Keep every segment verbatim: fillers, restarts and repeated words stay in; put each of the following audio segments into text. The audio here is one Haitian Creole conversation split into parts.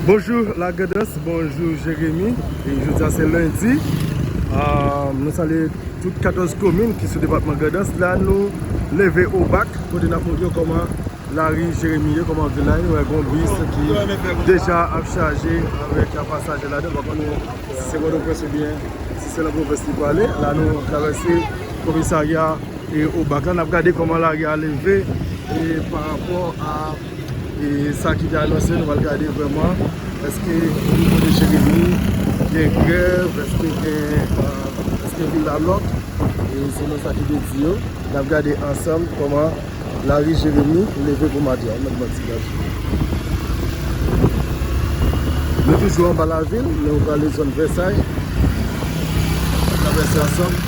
Bonjou Lagrandans, bonjou Jeremi. E jodi a se lendi. Ah, nou salye tout katòz komin ki sou depatman Grandans. La nou leve Obak, kote n ap montre w kòman lari Jeremi ye, kòman vil la ye. Nou wè gon bis ki deja ap chaje avèk pasaje ladan. Pa konnen si se Pòtoprens oubyen si se nan pwovens li prale. La nou travèse komisarya e Obak la. N ap gade kòman lari a leve e pa rapò a e sa ki te anonse. Nou pral gade vrèman èske o nivo de Jeremi gen grèv, èske gen, euh, èske vil la lòk. E selon sa ki te di yo, n ap gade ansanm kòman lari Jeremi leve pou maten an. Mèt manti gad. Nou toujou anba lavil, men nou prale zòn Vèsay. N ap travèse ansanm.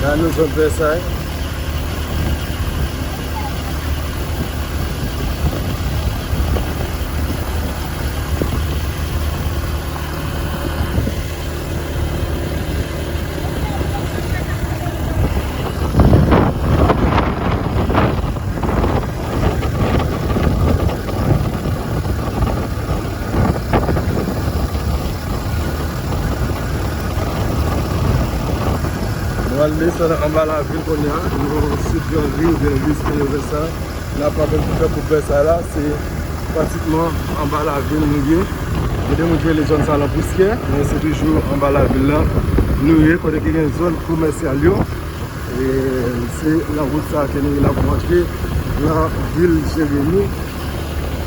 La nou zòn Vèsay. Nou al desann anba lavil kounye a, nou sot Gran Ri oubyen Lis Peyevè sa. N ap apèn pou fè koup vè sa la, se pratikman anba lavil nou ye. Gen de moun ki rele zòn sa Lanpousyè, men se toujou anba lavil la nou ye, kote ki gen zòn komèsyal yo. E se nan wout sa ke nou ye la pou antre nan vil Jeremi.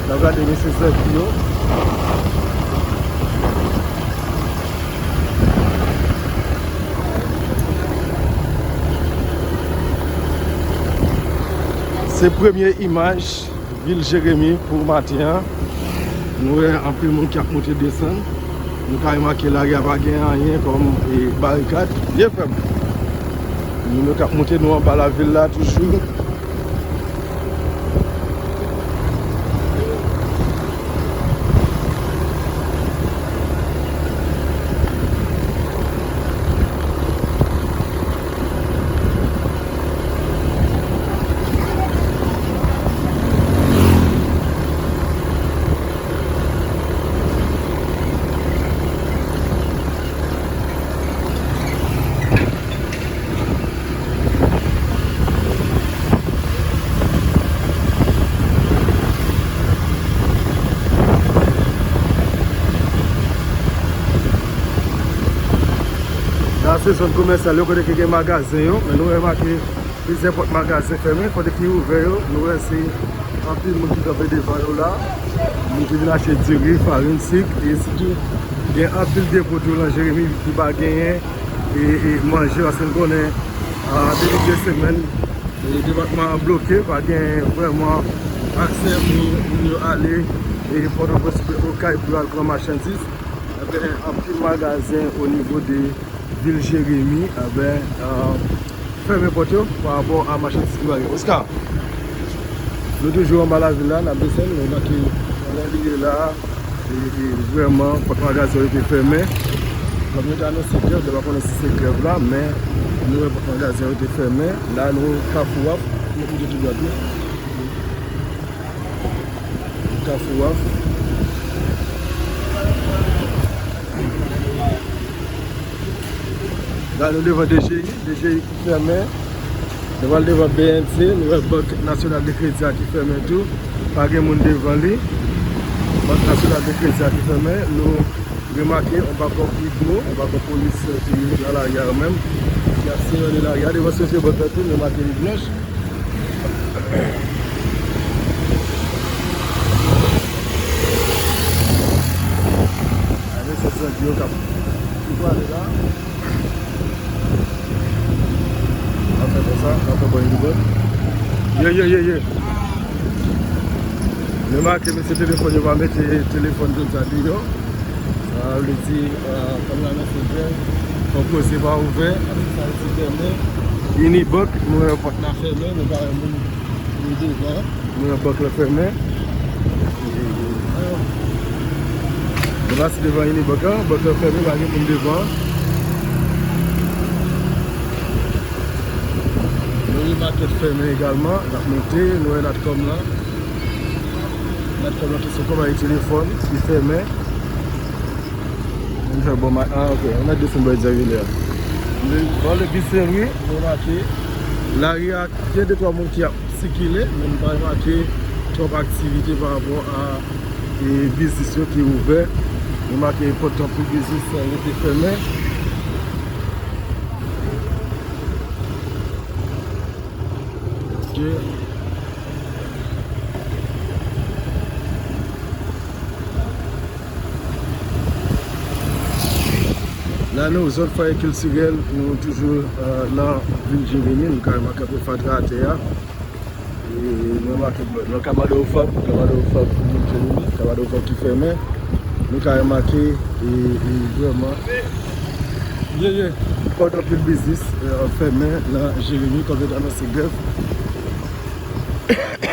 N ap gade mesye zangi yo. Se premye imaj vil Jeremi pou maten an. Nou wè anpil moun ki ap monte desann. Nou ka remake lari a pa gen anyen kòm, e, barikad. Byen fèb. Moun yo k ap monte, nou anba lavil la toujou. La se zòn komèsyal yo, kote ki gen magazen yo, men nou remake plizyè pòt magazen fèmen, kote ki ouvè yo, nou wè se anpil moun ki kanpe devan yo la, moun ki vin achte diri, farin, sik, e sitou gen anpil depo tou nan Jeremi ki pa genyen e, e manje, paske n konnen, a, depi de semèn, e, depatman an bloke, pa gen vrèman aksè pou moun yo ale, e, Pòtoprens oubyen Okay pou yo al pran machandiz. Enben, anpil magazen o nivo de vil Jeremi, enben, a, fèmen pòt yo pa rapò a machandiz ki pa gen. Oscar, nou toujou anba lavil la, n ap desann, nou remake jan li ye la. E, e, vrèman, pòt magazen yo te fèmen. Kòm yo te anonse grèv, nou pa konnen si se grèv la, men nou wè pòt magazen yo te fèmen. La, nou Kafou Waf, nou koute tou dwat nou. Kafou Waf. La, nou devan D G I, D G I ki fèmen. Nou pral devan B N C, nou wè Bank Nasyonal de Kredi a ki fèmen tou. Pa gen moun devan li. Bank Nasyonal de Kredi a ki fèmen. Nou remake yon bakòp Iglo, yon bakòp polis ki nan lari a yo menm. Y ap sirenn lari a. Devan Sogebank la tou, nou remake li blanch. Gade se zangi yo k ap tou prale la. N ap fè konsa, n ap fè bò yon bò. Ye, ye, ye, ye. Remake, mesye telefòn yo pa mete telefòn konsa deyò. Sa vle di, euh, kòm yo anonse grèv, fò koze pa ouvè, apre sa yo di fèmen. Unibank, nou wè pòt la fèmen, nou pa wè moun, moun devan. Nou wè bank la fèmen. Nou pase devan Unibank la, bank la fèmen, pa gen moun devan. Nou wè makèt fèmen egalman, n ap monte, nou wè Natcom la. Natcom la ki se konpayi telefòn ki fèmen. Mwen fè bon ma-, ah, ok. Mwen desann bò Dyavilè a. Bò legliz Sen Lwi, mwen remake lari a, gen de twa moun ki ap sikile, men m pa remake twòp aktivite pa rapò a, e, biznis yo ki ouvè. Mwen remake enpòtan pou biznis rete fèmen. Ok. La nou zòn fwaye kiltirèl, nou toujou, euh, nan vil Jeremi, nou ka remake fatra atè a. E nou remake nan Kabado Fab, Kabado Fab, Jeremi, Kabado Fab ki fèmen. Nou ka remake, e, e vrèman, ye, ye, pòt anpil biznis, e, fèmen nan Jeremi, kòm yo t anonse grèv.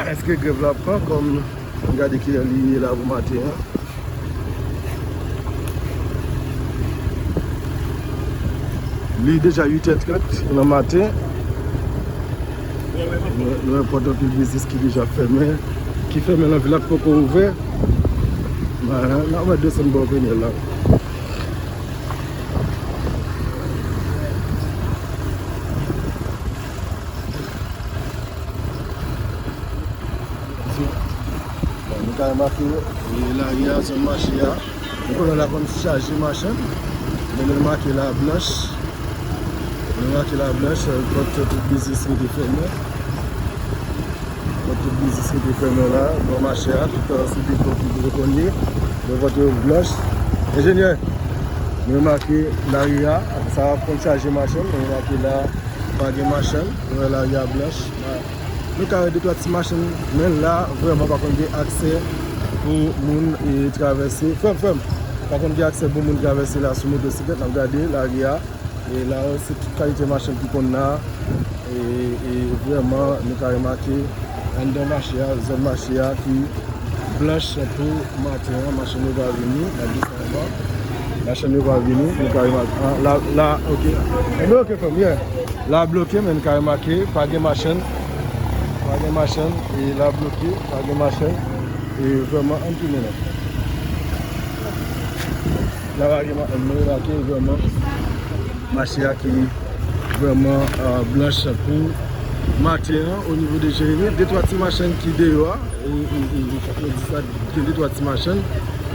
Èske grèv la pran kòm, gade ki lè li ye la pou maten an. Li deja uit è trant nan maten. Nou, nou wè pòt anpil biznis ki deja fèmen, ki fèmen nan vil la, ki poko ouvè. N ap desann bò Penèl la. Bon, nou ka remake, e, lari a, zòn mache a. Nou konnen la konn chaje machann. Men nou remake la blanch. Nou remake la blanch, e, pòt tout biznis rete fèmen. Pòt tout biznis rete fèmen la. Bò mache a, tout, e, se depo ki rekonn li. Yo pòt yo blanch. Enjenyè, nou remake lari a. Sa konn chaje machann. Nou remake la, pa gen machann. Nou wè lari a blanch. Nou ka wè de twa ti machann, men la, vrèman, pa konn gen aksè pou moun, e, travèse. Frè m, frè m, pa konn gen aksè pou moun travèse la sou motosiklèt. N ap gade lari a. E la, se tout kalite machann ki konn la. E, e vrèman, nou ka remake anndan mache a, zòn mache a ki blanch pou maten an, machann yo pa vini, n ap di sa avan. Machann yo pa vini, nou ka remake. Ah, la, la, ok. Enben, ok, frè m, yeah. La bloke, men nou ka remake, pa gen machann. Pa gen machann, e la bloke, pa gen machann. E vrèman, ann tounen la. La pa gen machann, nou remake, vrèman. Mache a ki vrèman, euh, blanch pou maten an, o nivo de Jeremi. De twa ti machann ki deyò a, e, e, e, fòk nou di sa, gen de twa ti machann.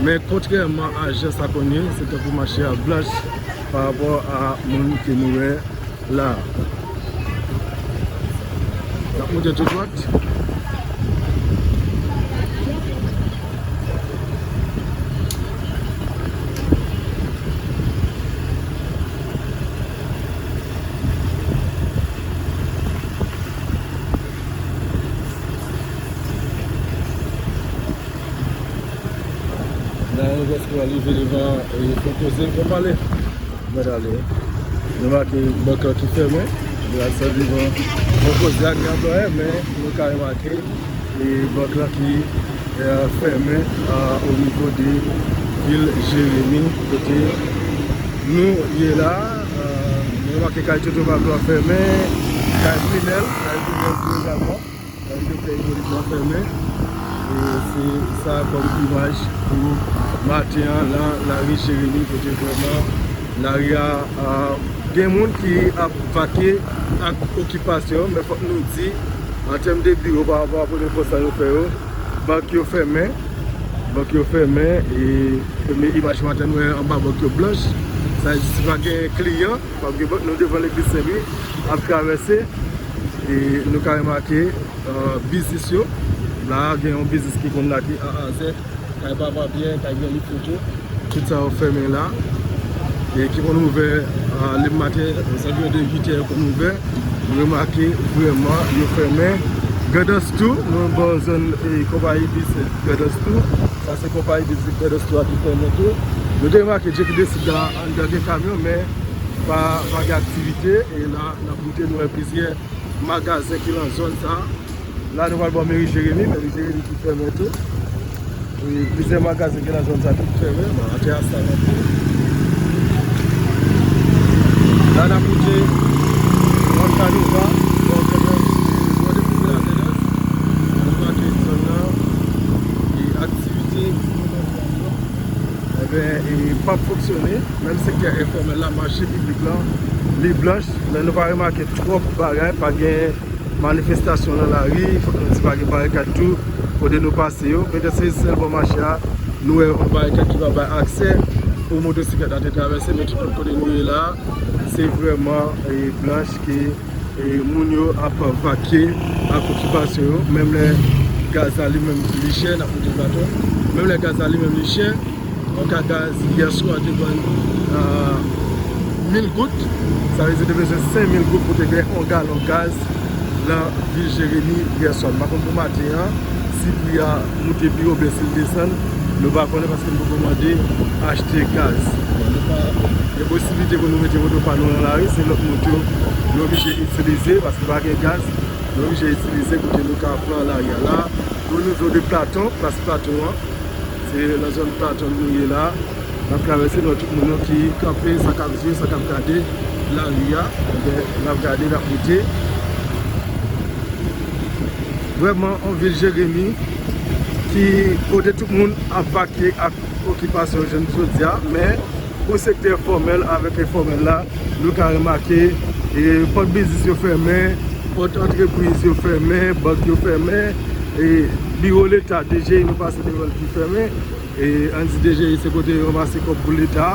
Men kontrèman a jan sa konn ye, se tankou mache a blanch pa rapò a moun ke nou wè la. N ap monte tou dwat. Nan yon gòs ki rive devan, e, Fon Koze, Fon Pale. Mwen ale. Nou remake bank lan ki fèmen. Nou al sa devan Fon Koze ak Gabòyè, men nou ka remake, e, bank lan ki, e, fèmen, a, o nivo de vil Jeremi, kote nou ye la. A, nou remake kay Toto Maglo a fèmen, kay Prinel, kay Prinel tou egalman. Kay Doktè Ipolit la fèmen. E se sa kòm imaj pou maten an nan lari Jeremi, kote vrèman lari a, a, gen moun ki ap vake ak okipasyon, men fòk nou di, an tèm de biwo, pa rapò a pwomosyon yo fè yo, bank yo fèmen, bank yo fèmen, e premye imaj maten nou wè anba bank yo blanch, sa vle di si pa gen kliyan, p ap gen bank, nou devan legliz Sen Lwi, ap travèse, e nou ka remake, euh, biznis yo. La, gen yon biznis ki konn la ki A A Z, kay Papa Pierre, kay Granny Foto. Tout sa yo fèmen la. E ki konn ouvè, euh, lè maten, sa gen de uit è yo konn ouvè. Nou remake vrèman, yo fèmen. Grandans tou, nou bò zòn, e, konpayi bis Grandans tou. Sa se konpayi bis Grandans tou a ki fèmen tou. Nou te remake Jackie de Sud la anndan gen kamyon, men pa, pa gen aktivite. E la, n ap moute, nou wè plizyè magazen ki nan zòn sa. La, nou pral bò meri Jeremi, meri Jeremi ki fèmen tou. E plizyè magazen ki nan zòn sa tou ki fèmen. Bon, atè a sa nan tou. La, n ap moute Montanova, bò Tendans, bò de Fouke Latendans. Nou remake zòn nan, e aktivite Enben, e p ap fonksyone. Menm sektè enfòmèl la, mache piblik lan, li blanch, men nou pa remake twòp bagay, pa gen manifestasyon nan lari, fòk nou di pa gen barikad tou, kote nou pase yo. Petèt se sèl bò mache a, nou wè yon barikad ki pa bay aksè pou motosiklèt la te travèse, men tout lòt kote nou ye la, se vrèman, e, blanch ke E moun yo ap vake ak okipasyon yo, menm lè gaz la li menm li chè, n ap moute plato. Menm lè gaz la li menm li chè, yon ka gaz yè swa te vann a mil goud, sa vle di te bezwen senk mil goud pou te gen yon galon gaz nan vil Jeremi yè swa. M pa konn pou maten an, si pri a moute pi wo oubyen si l desann, nou pa konnen paske nou poko mande achte gaz. Bon, nou pa gen posiblite pou nou mete moto pa nou nan lari, se lòt moto nou oblije itilize, paske pa gen gaz, nou oblije itilize kote nou ka pran lari a la. O nivo de Platon, plas Platon an, se nan zòn Platon nou ye la. N ap travèse, nou wè tout moun yo ki kanpe, sa k ap jwe, sa k ap gade lari a. Enben, n ap gade, n ap moute. Vrèman, yon vil Jeremi ki kote tout moun ap vake ak okipasyon jounen jodi a, men pou sektè fòmèl avèk enfòmèl la, nou ka remake, e, pòt biznis yo fèmen, pòt antrepriz yo fèmen, bank yo fèmen, e, biwo leta, D G I, nou pase devan l ki fèmen, e, ann di D G I se kote yo ranmase kòb pou leta,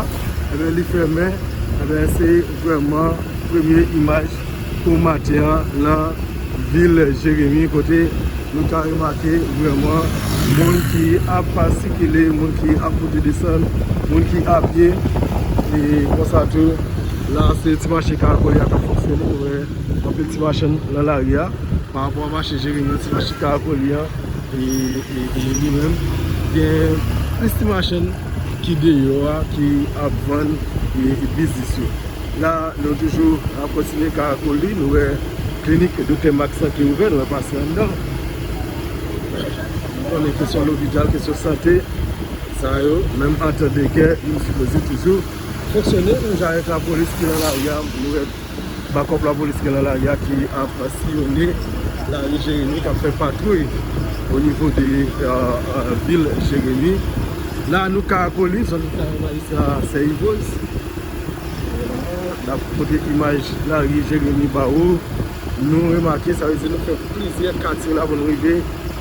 enben, li fèmen, enben, se vrèman premye imaj pou maten an nan vil Jeremi, kote nou ka remake vrèman moun ki ap sikile, moun ki ap moute desann, moun ki apye. E konsa tou, la se ti mache Karakoli a k ap fonksyone. Nou wè anpil ti machann nan lari a. Pa rapò a mache Jeremi, ti mache Karakoli an, e, e, e li menm, gen plis ti machann ki deyò a, ki ap vann, e, e biznis yo. La, nou toujou ap kontinye Karakoli, nou wè klinik Doktè Max lan ki ouvè, nou wè pase anndan. Nou konnen kesyon lopital, kesyon sante, sa yo, menm antan de gè, nou sipoze toujou fonksyone. Nou ja wè lapolis ki nan lari a, nou wè bakòp lapolis ki nan lari a ki ap siyone lari Jeremi, k ap fè patwouy o nivo de, euh, euh, vil Jeremi. La, nou Karakoli, zòn Karavayis la, Sè Ivoz. N ap pote imaj lari Jeremi ba ou. Nou remake, sa vle di nou fè plizyè katye la pou nou rive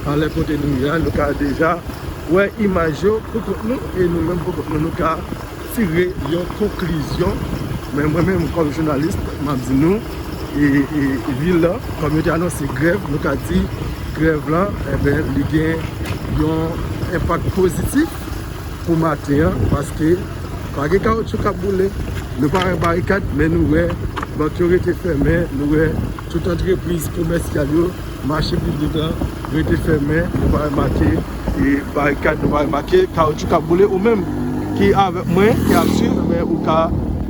anlè kote nou ye a. Nou ka deja wè imaj yo pou kont nou, e nou menm pou kont nou, nou ka tire yon konklizyon. Men mwen menm, kòm jounalis, m ap di nou, e, e, e vil lan, kòm yo te anonse grèv, nou ka di grèv lan, enben, li gen yon enpak pozitif pou maten an, paske pa gen kawotchou k ap boule, nou pa wè barikad, men nou wè bank yo rete fèmen, nou wè tout antrepriz komèsyal yo, mache piblik lan rete fèmen, nou pa remake, e, barikad, nou pa remake kawotchou k ap boule. Ou menm ki avèk mwen, ki ap swiv, men ou ka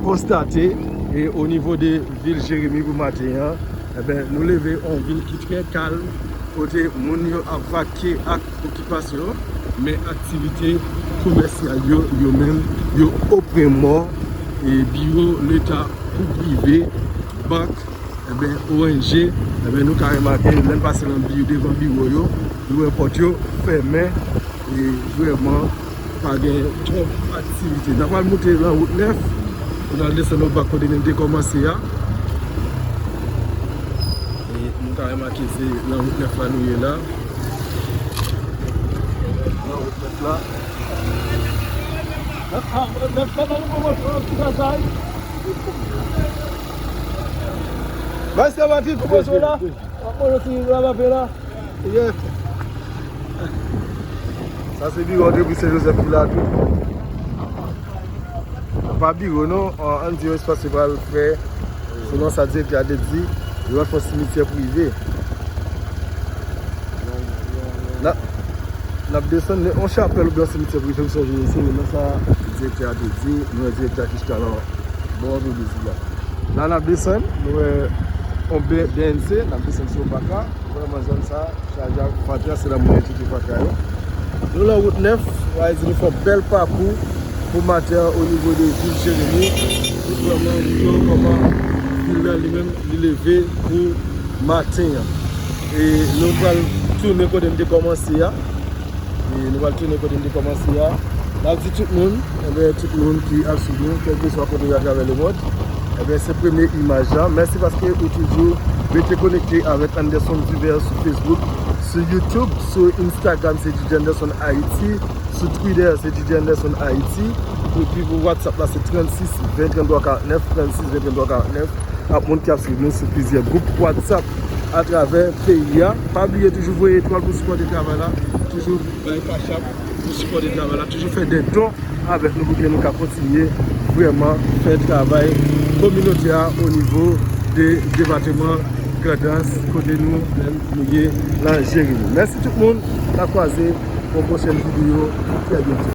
konstate, e, o nivo de vil Jeremi pou maten an, enben, nou leve yon vil ki trè kalm, kote moun yo ap vake ak okipasyon, men aktivite komèsyal yo, yo menm, yo opre mò, e biwo leta kou prive, bank, enben, O N G, enben, nou ka remake, lè n pase nan bi-, devan biwo yo, nou wè pòt yo fèmen, e vrèman, pa gen twòp aktivite. N a pral moute nan wout nèf, pou n al desann nan bak kote n te kòmanse a. E nou ka remake se nan wout nèf la nou ye la. Nan wout nèf la. Bay sa Patrick, kòmanse la. Kòmanse la, pa pè la. Yeah. Sa se biwo antrepriz Sen Jozèf ki la tou. Pa biwo non, an, ann di yon espas yo pral fè, selon sa direktè a te di, yo pral fè yon simityè prive. N a, n ap desann, yon chapèl oubyen yon simityè prive, m sonje se nan sa Direktè a te di, nou wè direktè a ki chita nan bò Bebe Zila. La n ap desann, nou wè yon B-, B N C, n ap desann sou yon paka. Vrèman, zòn sa, chaje ak fatra, se la moun yo tcheke fatra yo. Nou lan wout nèf, w a di nou fè yon bèl pakou pou maten an o nivo de vil Jeremi. Pou vrèman nou wè kòman vil la li menm li leve pou maten an. E nou pral tounen kote n te kòmanse a. E nou pral tounen kote n te kòmanse a. N ap di tout moun, enben, tout moun ki ap swiv nou, kèlkeswa kote yo atravè lemonn, enben, se premye imaj la. Mèsi paske ou toujou rete konekte avèk Anderson Viver sou Facebook, sou YouTube, sou Instagram, se D J Anderson Haiti, sou Twitter, se D J Anderson Haiti, epi pou WhatsApp la, se trannsis ven trannntwa karantnèf, trannsis ven trannntwa karantnèf. Ak moun k ap swiv nou sou plizyè gwoup WhatsApp atravè peyi a. Pa bliye toujou voye etwal pou sipòte travay la. Toujou bay Cash App pou sipòte travay la. Toujou fè de don avèk nou pou ke nou ka kontinye vrèman fè travay kominote a o nivo de depatman Grandans, kote nou menm nou ye nan Jeremi. Mèsi tout moun. N ap kwaze pou yon pwochèn videyo trè byento.